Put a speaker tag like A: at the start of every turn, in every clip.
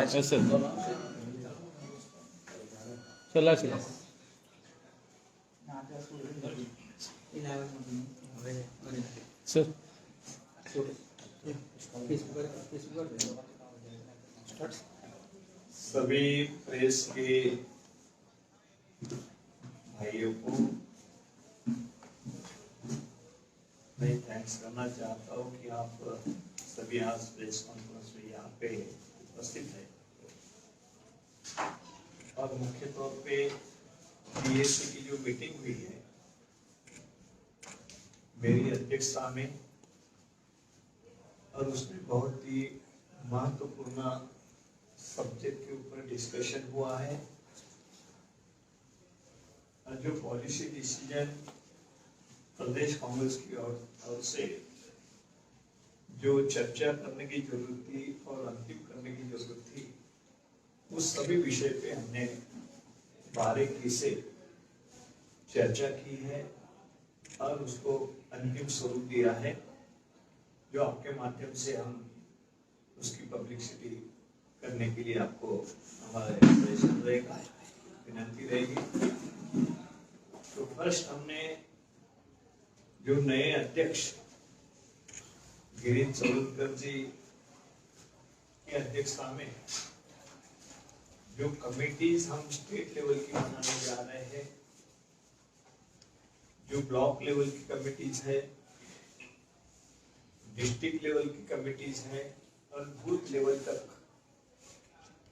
A: Yes sir. Sir last. Sir.
B: सभी press K भाइयों को मैं thanks करना चाहता हूँ कि आप सभी आज प्रेस कॉन्फ्रेंस में यहाँ पे उपस्थित है और मुख्य तौर पे पीएसी की जो मीटिंग हुई है मेरी अध्यक्षता में, और उसमें बहुत ही महत्वपूर्ण सब्जेक्ट के ऊपर डिस्कशन हुआ है और जो पॉलिसी डिसीजन प्रदेश कांग्रेस की ओर से जो चर्चा करने की जरूरत थी और अंतिम करने की जरूरत थी, उस सभी विषय पे हमने बारीकी से चर्चा की है और उसको अंतिम स्वरूप दिया है, जो आपके माध्यम से हम उसकी पब्लिसिटी करने के लिए आपको हमारा सजेशन रहेगा, विनंती रहेगी। तो फर्स्ट हमने जो नए अध्यक्ष गिरीश चोडनकर जी की अध्यक्षता में जो कमिटीज हम स्टेट लेवल की बनाने जा रहे हैं, जो ब्लॉक लेवल की कमिटीज है, डिस्ट्रिक्ट लेवल की कमिटीज है और बूथ लेवल तक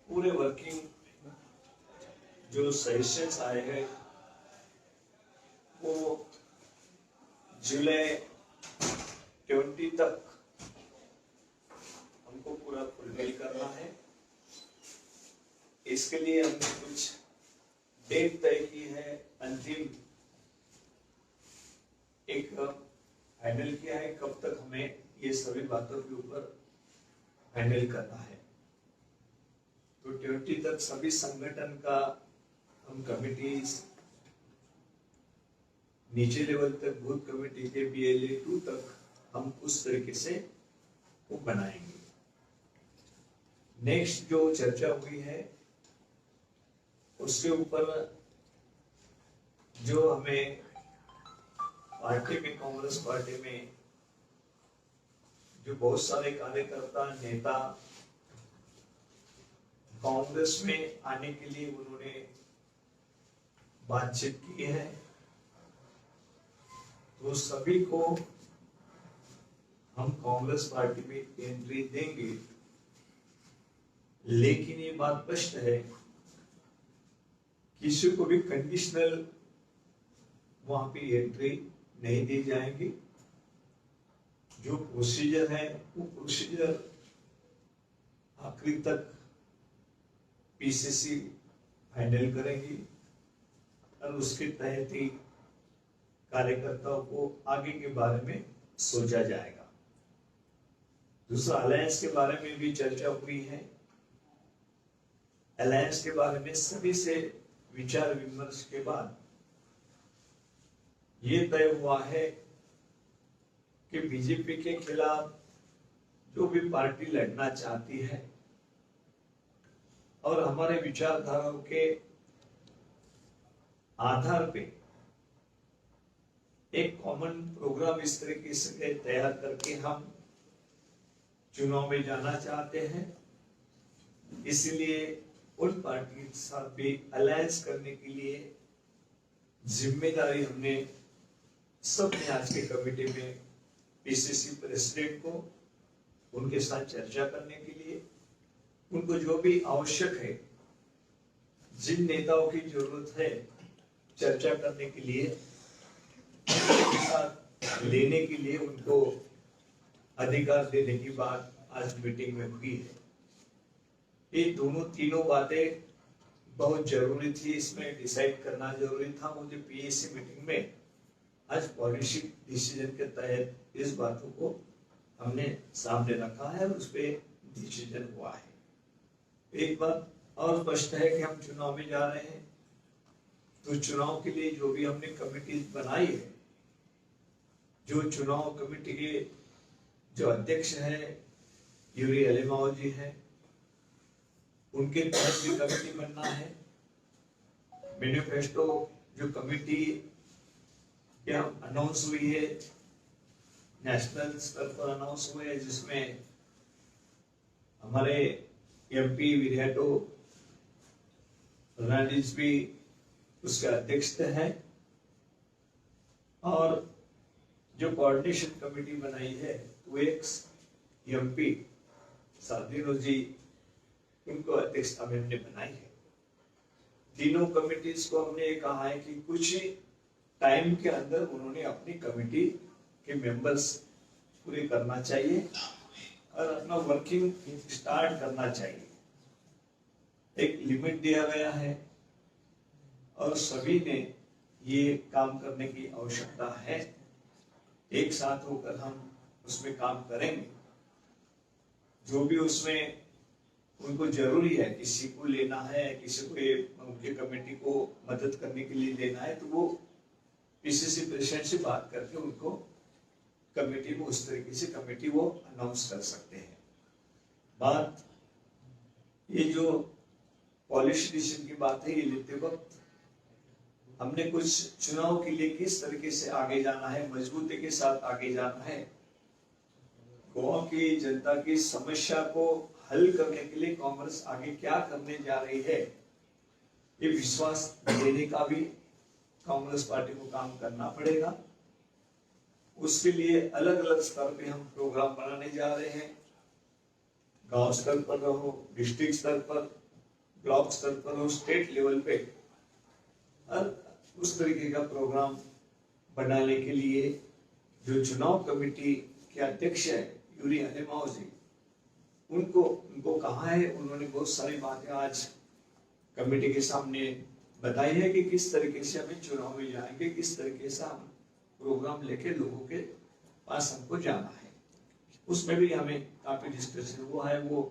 B: पूरे वर्किंग जो सजेशंस आए हैं वो जुलाई 20 तक हमको पूरा फुलफिल करना है। इसके लिए हमने कुछ डेट तय की है, अंतिम एक फाइनल किया है कब तक हमें ये सभी बातों के ऊपर फाइनल करना है। तो 20 तक सभी संगठन का हम कमिटीज नीचे लेवल तक, बूथ कमेटी के BLA 2 तक हम उस तरीके से वो बनाएंगे। नेक्स्ट जो चर्चा हुई है उसके ऊपर जो हमें पार्टी में, कांग्रेस पार्टी में जो बहुत सारे कार्यकर्ता नेता कांग्रेस में आने के लिए उन्होंने बातचीत की है, तो सभी को हम कांग्रेस पार्टी में एंट्री देंगे। लेकिन ये बात स्पष्ट है, किसी को भी कंडीशनल वहां पे एंट्री नहीं दी जाएगी। जो प्रोसीजर है वो प्रोसीजर आखिरी तक पीसीसी फाइनल करेंगी और उसके तहत ही कार्यकर्ताओं को आगे के बारे में सोचा जाएगा। दूसरा, अलायंस के बारे में भी चर्चा हुई है। अलायंस के बारे में सभी से विचार विमर्श के बाद ये तय हुआ है कि बीजेपी के खिलाफ जो भी पार्टी लड़ना चाहती है और हमारे विचारधाराओं के आधार पे एक कॉमन प्रोग्राम इस तरीके से तैयार करके हम चुनाव में जाना चाहते हैं, इसलिए उन पार्टी के साथ भी अलायंस करने के लिए जिम्मेदारी हमने सबने आज के कमेटी में पीसीसी प्रेसिडेंट को उनके साथ चर्चा करने के लिए, उनको जो भी आवश्यक है, जिन नेताओं की जरूरत है चर्चा करने के लिए, उनके साथ लेने के लिए उनको अधिकार देने की बात आज मीटिंग में हुई है। ये दोनों तीनों बातें बहुत जरूरी थी, इसमें डिसाइड करना जरूरी था। मुझे पीएसी मीटिंग में आज पॉलिसी डिसीजन के तहत इस बातों को हमने सामने रखा है और उस पर डिसीजन हुआ है। एक बात और स्पष्ट है कि हम चुनाव में जा रहे हैं, तो चुनाव के लिए जो भी हमने कमेटी बनाई है, जो चुनाव कमेटी के जो अध्यक्ष हैं यूरी अलेमाओ जी हैं, उनके तहत भी कमेटी बनना है। मैनिफेस्टो जो कमेटी अनाउंस हुई है, नेशनल स्तर पर अनाउंस हुए है, जिसमें हमारे एमपी विरियाटो फर्नांडिस भी उसके अध्यक्ष हैं, और जो कोऑर्डिनेशन कमेटी बनाई है वो एक एमपी सार्दिनो जी, उनको अध्यक्षता में हमने बनाई है। तीनों कमेटीज को हमने ये कहा है कि कुछ ही टाइम के अंदर उन्होंने अपनी कमेटी के मेंबर्स पूरे करना चाहिए और अपना वर्किंग स्टार्ट करना चाहिए। एक लिमिट दिया गया है और सभी ने ये काम करने की आवश्यकता है। एक साथ होकर हम उसमें काम करेंगे। जो भी उसमें उनको जरूरी है, किसी को लेना है, किसी को ये उनके कमेटी को मदद करने के लिए लेना है, तो वो पीसीसी प्रेसिडेंट से बात करके उनको कमेटी में उस तरीके से कमेटी वो अनाउंस कर सकते हैं। बात ये जो पॉलिसी डिसीजन की बात है, ये लेते वक्त हमने कुछ चुनाव के लिए किस तरीके से आगे जाना है, मजबूती के साथ आगे जाना है, गोवा की जनता की समस्या को हल करने के लिए कांग्रेस आगे क्या करने जा रही है, ये विश्वास देने का भी कांग्रेस पार्टी को काम करना पड़ेगा। उसके लिए अलग-अलग स्तर पे हम प्रोग्राम बनाने जा रहे हैं। गांव स्तर पर रहो, डिस्ट्रिक्ट स्तर पर, ब्लॉक स्तर पर हो, स्टेट लेवल पे, और उस तरीके का प्रोग्राम बनाने के लिए जो चुनाव कमेटी के अध्यक्ष है यूरी अलेमाओ जी, उनको उनको कहा है। उन्होंने बहुत सारी बातें आज कमेटी के सामने बताई है कि किस तरीके से हमें चुनाव में जाएंगे, किस तरीके से हम प्रोग्राम लेके लोगों के पास हमको जाना है। उसमें भी हमें काफी डिस्कशन हुआ है, वो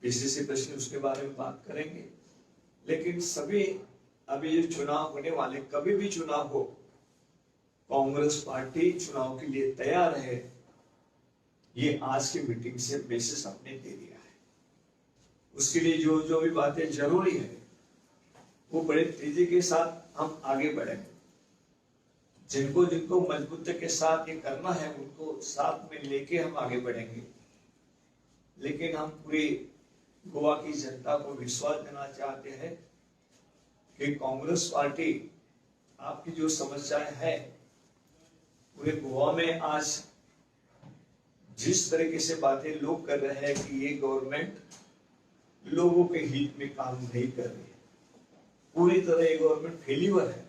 B: पीसीसी प्रेसिडेंट उसके बारे में बात करेंगे। लेकिन सभी अभी ये चुनाव होने वाले, कभी भी चुनाव हो, कांग्रेस पार्टी चुनाव के लिए तैयार है। ये आज की मीटिंग से बेसिस हमने दे दिया है। उसके लिए जो जो भी बातें जरूरी है वो बड़े तेजी के साथ हम आगे बढ़ेंगे। जिनको जिनको मजबूती के साथ ये करना है उनको साथ में लेके हम आगे बढ़ेंगे। लेकिन हम पूरी गोवा की जनता को विश्वास देना चाहते हैं कि कांग्रेस पार्टी आपकी जो समस्याएं हैं, पूरे गोवा में आज जिस तरीके से बातें लोग कर रहे हैं कि ये गवर्नमेंट लोगों के हित में काम नहीं कर रही है, पूरी तरह ये गवर्नमेंट फेल्यूर है,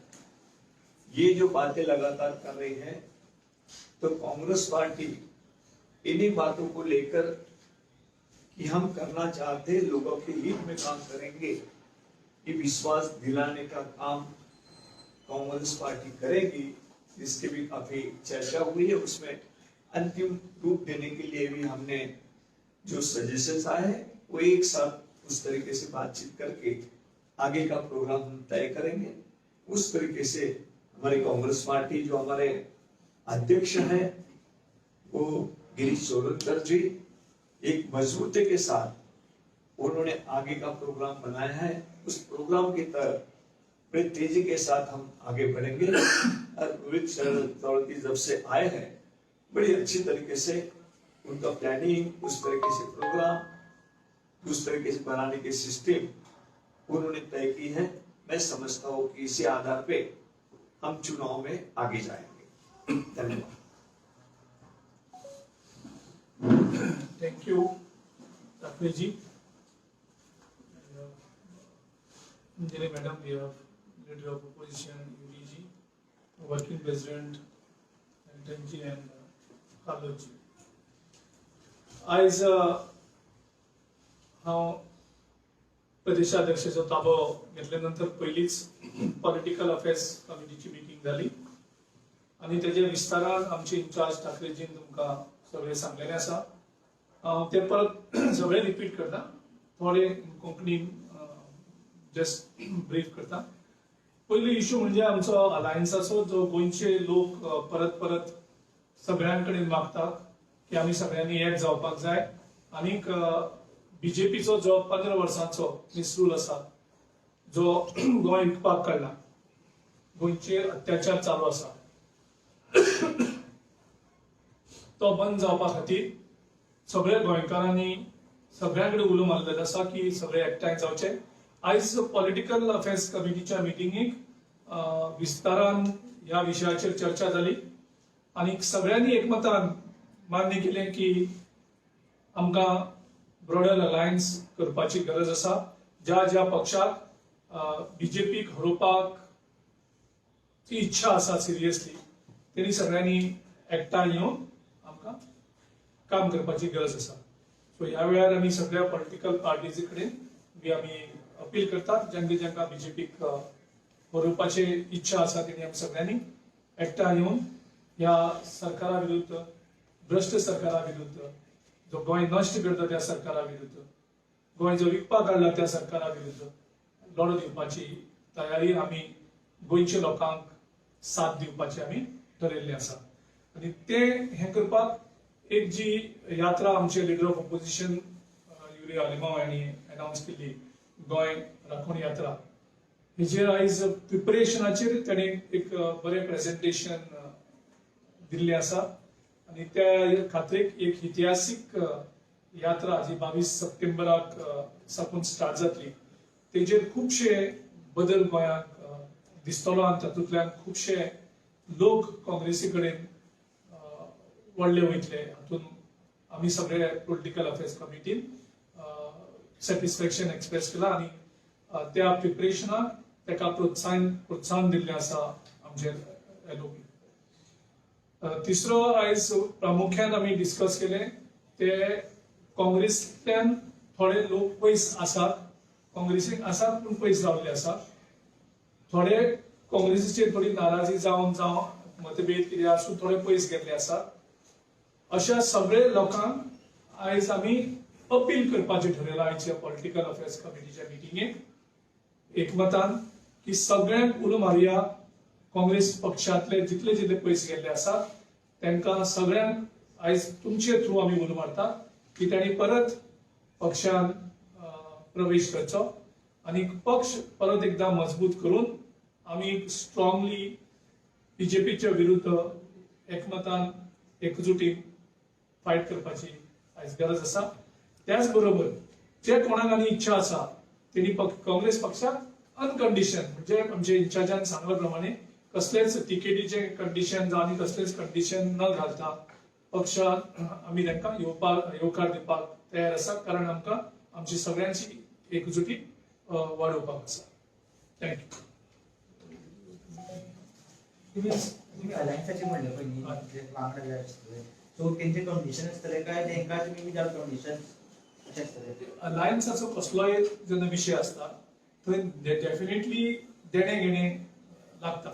B: ये जो बातें लगातार कर रही है, तो कांग्रेस पार्टी इन्हीं बातों को लेकर कि हम करना चाहते हैं, लोगों के हित में काम करेंगे, ये विश्वास दिलाने का काम कांग्रेस पार्टी करेगी। इसकी भी काफी चर्चा हुई है। उसमें अंतिम रूप देने के लिए भी हमने जो सजेशंस आए हैं वो एक साथ उस तरीके से बातचीत करके आगे का प्रोग्राम हम तय करेंगे। उस तरीके से हमारी कांग्रेस पार्टी जो हमारे अध्यक्ष हैं वो गिरीश चोडनकर जी, एक मजबूती के साथ उन्होंने आगे का प्रोग्राम बनाया है। उस प्रोग्राम के तहत बड़ी तेजी के साथ हम आगे बढ़ेंगे। और रोहित शरद की जब से आए हैं बड़ी अच्छी तरीके से उनका प्लानिंग, उस तरीके से प्रोग्राम, उस तरीके से बनाने के सिस्टम उन्होंने तय की है। मैं समझता हूँ कि इसी आधार पे हम चुनाव में आगे जाएंगे। धन्यवाद।
C: Thank you, Thackeray ji. Anjali madam, we have leader of opposition Yuri ji, working president Anton ji and Carlo ji. आयज हांव प्रदेशाध्यक्षाचो ताबो घेतले नंतर पयलीच पॉलिटिकल अफेर्स कमिटीची मिटींग जाली आनी तेजे विस्तारान आमचे इन्चार्ज ठाकरेजीन तुमकां सगळें सांगलेलें आसा. हांव तें परत सगळें रिपीट करता, थोडे कोंकणीन जस्ट ब्रीफ करता. पयलो इशू म्हणजे आमचो अलायन्साचो, जो गोंयचे लोक परत परत सगळ्यां कडेन मागता की आमी सगळ्यांनी एक जावपाक जाय आनीक बीजेपीचो जो 15 वर्सांचो मिसरूल आसा, जो गोंय विकपाक काडला, गोंयचेर अत्याचार चालू आसा, तो बंद जावपा खातीर सगळ्या गोंयकारांनी सगळ्यां कडेन उलो मारलेलो आसा की सगळे एकठांय जावचे. आयज पॉलिटिकल अफेर्स कमिटीच्या मिटिंगेक विस्तारान ह्या विशयाचेर चर्चा जाली आनी सगळ्यांनी एकमतान मान्य केलें की आमकां ब्रॉडर अलायन्स करपाची गरज आसा. ज्या ज्या पक्षाक बीजेपीक हरोवपाक ती इच्छा आसा सिरियसली, तेणी सगळ्यांनी एकठांय येवन आमकां काम करपाची गरज आसा. सो ह्या वेळार आमी सगळ्या पॉलिटिकल पार्टीज कडेन बी आमी अपील करतात, जांकां जांकां बीजेपीक हरोवपाची इच्छा आसा तेणी आमी सगळ्यांनी एकठांय येवन ह्या सरकारा विरुद्ध, भ्रश्ट सरकारा विरुद्ध, जो गोंय नश्ट करता त्या सरकारा विरुद्ध, गोंय जो विकपाक काडला त्या सरकारा विरुद्ध लढो दिवपाची तयारी आमी गोंयच्या लोकांक साथ दिवपाची आमी ठरयल्ली आसा. आनी ते हें करपाक एक जी यात्रा आमचे leader of opposition Yuri Alemao हांणी अनावन्स केल्ली गोंय राखण यात्रा, हेजेर आयज प्रिपरेशनाचेर ताणें एक बरें प्रेजेंटेशन दिल्लें आसा. आनी त्या खातीर एक इतिहासीक यात्रा जी 22 सप्टेंबराक साकून स्टार्ट जातली, तेजेर खुबशे बदल गोंयांक दिसतलो आनी तातूंतल्यान खुबशे लोक काँग्रेसी कडेन वळ्ळे वयतले. हातूंत आमी सगळे पॉलिटिकल अफेर्स कमिटीन सॅटिस्फॅक्शन एक्सप्रेस केला आनी त्या प्रिपरेशनाक ताका प्रोत्साहन दिल्लें आसा आमचे एलओपी. तिसरो आयज प्रामुख्यान आमी डिस्कस केलें ते काँग्रेसींतल्यान थोडे लोक पयस आसात, काँग्रेसीक आसात पूण पयस रावल्ले आसात. थोडे काँग्रेसीचेर थोडी नाराजी जावन जावं मतभेद कितें आसूं थोडे पयस गेल्ले आसात. अशा सगळे लोकांक आयज आमी अपील करपाचें ठरयलां आयच्या पॉलिटिकल अफेर्स कमिटीच्या मिटिंगेक एकमतान की सगळ्यांक उलो मारुया, काँग्रेस पक्षांतले जितले जितले पयस गेल्ले आसात तांकां सगळ्यांक आयज तुमचे थ्रू आमी उलो मारता की तांणी परत पक्षान प्रवेश करचो आनी पक्ष परत एकदां मजबूत करून आमी स्ट्रॉंगली बीजेपीच्या विरुद्ध एकमतान एकजुटीन फायट करपाची आयज गरज आसा. त्याच बरोबर जे कोणाक आनी इच्छा आसा तेणी काँग्रेस पक्षाक अनकंडिशन, म्हणजे आमचे इन्चार्जान सांगल्या प्रमाणे कसलेच तिकेटीचे कंडिशन जावं आनी कसलेच कंडिशन न घालता पक्षाक आमी तांकां येवकार दिवपाक तयार आसा, कारण आमकां आमची सगळ्यांची एकजुटी वाडोवपाक आसा. Thank you.
D: तुम्ही अलायन्साचे म्हणले पयलीं वांगडा जाय आसतले, सो तेंचे कंडिशन आसतले काय तेंकां तुमी विदाउट कंडिशन अशें आसतले?
C: अलायन्साचो कसलोय जेन्ना विशय आसता थंय डेफिनेटली देणें घेणें लागता.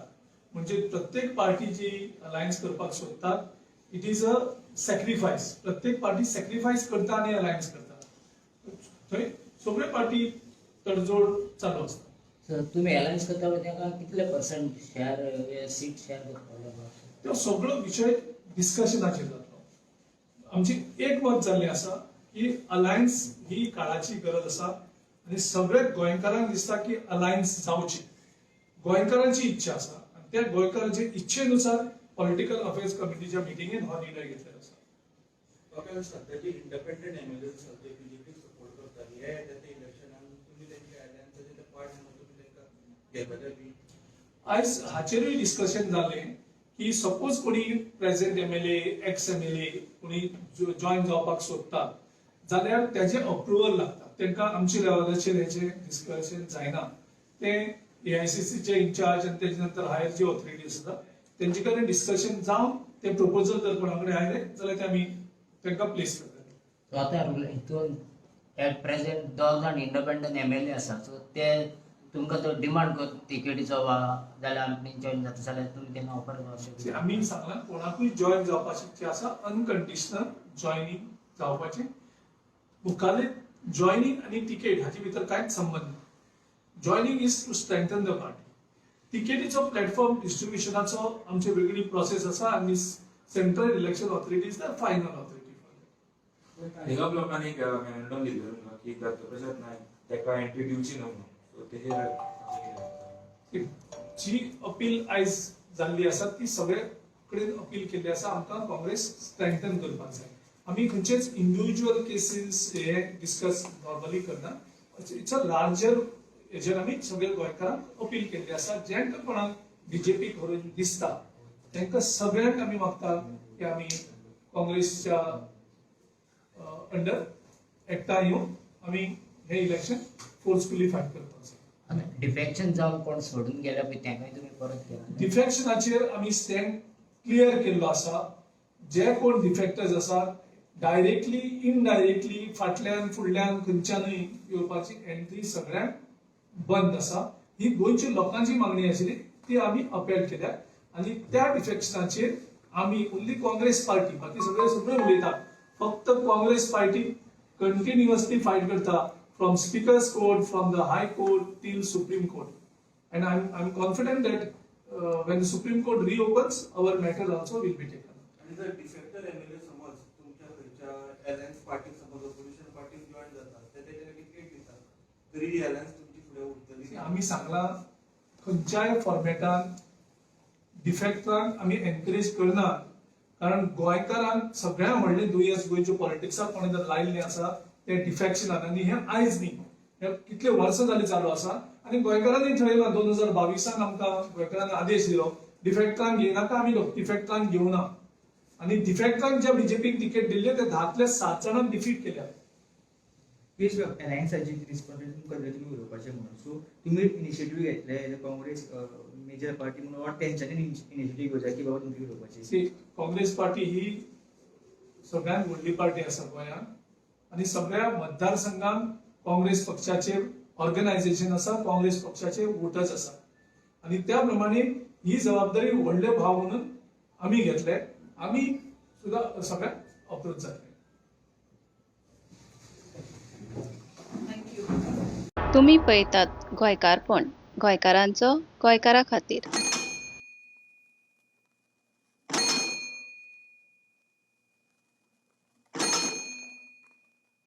C: म्हणजे प्रत्येक पार्टी जी अलायन्स करपाक सोदतात it is a sacrifice, प्रत्येक पार्टी सॅक्रिफायस करता आनी अलायन्स करता. थंय सगळे पार्टी तडजोड चालू आसता.
E: सर तुम्ही अलायन्स करता पळय तांकां कितले पर्संट शेअर सीट शेअर करपाक?
C: तो सगळो विशय डिस्कशनाचेर जातलो. आमची एक मत जाल्लें आसा की अलायन्स ही काळाची गरज आसा आनी सगळे गोंयकारांक दिसता की अलायन्स जावची, गोंयकारांची इच्छा आसा आनी त्या गोंयकारांचे इच्छेनुसार पॉलिटिकल अफेर्स कमिटीच्या मिटिंगेन हो निर्णय घेतलेलो आसा.
F: सध्याचे इंडिपेंडंट एमएलए आसात ते बीजेपीक सपोर्ट करतात, हे येता ते इलेक्शनान तुमी तेंच्या अलायन्साचे ते पार्ट म्हणून तुमी तांकां घेतले बी?
C: आयज हाचेरूय डिस्कशन जालें की सपोज कोणी प्रेझेंट एमएलए, एक्स एमएलए कोणी जॉयन जावपाक सोदता जाल्यार तेजें अप्रुवल लागता. तांकां आमच्या लेवलाचेर हेजें डिस्कशन जायना, तें एआयसीसीचे इन्चार्ज आनी तेजे नंतर हायर जी ऑथॉरिटी आसता तेंचे कडेन डिस्कशन जावन ते प्रपोजल जर कोणा कडेन आयलें जाल्यार ते आमी तांकां प्लेस करतले.
E: सो आतां हितून एट प्रेझेंट दोग जाण इंडिपेंडंट एमएलए आसा, सो ते तुमकां तो डिमांड कर तिकेटीचो वा जाल्यार आमी जॉयन जाता जाल्यार तुमी तेन्ना ऑफर करपाक शकता?
C: आमी सांगलां कोणाकूय जॉयन जावपाची इच्छा आसा अनकंडिशनल जॉयनींग जावपाचें. मुखाल्ले जॉयनींग आनी तिकेट हाचे भितर कांयच संबंद ना. Joining is to strengthen the party. तिकेटीचो platform डिस्ट्रिब्युशनाचो आमची वेगळी प्रोसेस आसा आनी central election authority is the final authority for that.
G: Nigam लोकांनी एक मेमोरंडम दिल्लें तुमकां की दत्तप्रसाद नायक ताका एंट्री दिवची न्हू म्हणून. सो तेजेर तुमचें कितें?
C: जी अपील आयज जाल्ली आसा ती सगळे कडेन अपील केल्ली आसा. आमकां काँग्रेस स्ट्रेंथन करपाक जाय. आमी खंयचेच इंडिविज्युअल केसीस हे डिस्कस नॉर्मली करना. It's a larger हेजेर आमी सगळे गोंयकारांक अपील केल्ली आसा. जेंका कोणाक बीजेपी करून दिसता तांकां सगळ्यांक आमी मागता की आमी काँग्रेसच्या अंडर एकठांय येवन आमी हे इलेक्शन फोर्सफुली फायट करपाक जाय.
E: आतां डिफेक्शन जावन कोण सोडून गेल्या पळय तांकांय तुमी परत केला?
C: डिफेक्शनाचेर आमी स्टँड क्लियर केल्लो आसा. जे कोण डिफेक्टर्स आसा, डायरेक्टली, इनडायरेक्टली, फाटल्यान फुडल्यान खंयच्यानूय येवपाची एंट्री सगळ्यांक बंद आसा. ही गोंयच्या लोकांची मागणी आशिल्ली, ती आमी अपेल केल्या आनी त्या डिफेक्शनाचेर आमी ओन्ली काँग्रेस पार्टी, बाकी सगळे सगळे उलयतात, फक्त काँग्रेस पार्टी कंटिन्युअसली फायट करता from Speaker's Court, from the High Court till Supreme Court. And I'm confident that when the Supreme Court reopens, our matter also will be taken.
F: आणि जर डिफेक्टर एमएलए समज तुमच्या खंयच्या अलायन्स पार्टीक, समज ऑपोजिशन पार्टीक join जाता, ते तेजेर तिकेट दिता, तरी ही अलायन्स तुमची फुडें उरतली?
C: आमी सांगला, खंयच्याय फॉर्मेटान डिफेक्टरांक आमी एनकरेज करना, कारण गोंयकारांक सगळ्यांत व्हडलें दुयेंस गोंयच्या पॉलिटिक्साक कोणें जर लायिल्लें आसा तें डिफेक्शनान. आनी हें आयज न्ही, हें कितले वर्सां जालीं चालू आसा. आनी गोंयकारांनी ठरयलां, 2022 आमकां गोंयकारांनी आदेश दिलो, डिफेक्टरांक घेयनाका. आमी डिफेक्टरांक घेवना. आनी डिफेक्टरांक ज्या बीजेपीन तिकेट दिल्ले ते 10तल्या 7 जाणांक डिफीट केल्या.
D: प्लीज, अलायन्साची रिस्पॉन्सिबिलिटी तुमकां तुमी उलोवपाचें म्हणून, सो तुमी इनिशिएटीव घेतले as a Congress major party म्हणून, ऑर तेंच्यांनी इनिशिएटीव घेवचा की बाबा तुमची उलोवपाची?
C: सी, काँग्रेस पार्टी ही सगळ्यात व्हडली पार्टी आसा गोंयांत आनी सगळ्या मतदारसंघात काँग्रेस पक्षाचे ऑर्गनायझेशन आसा, काँग्रेस पक्षाचे वोटर्स आसा आनी त्या प्रमाणे ही जबाबदारी व्हडले भाव म्हणून आमी घेतले. आमी सुद्धा सगळ्यांक अप्रोच जातले.
H: तुमी पळयतात गोंयकारपण, गोंयकारांचो गोंयकारा खातीर.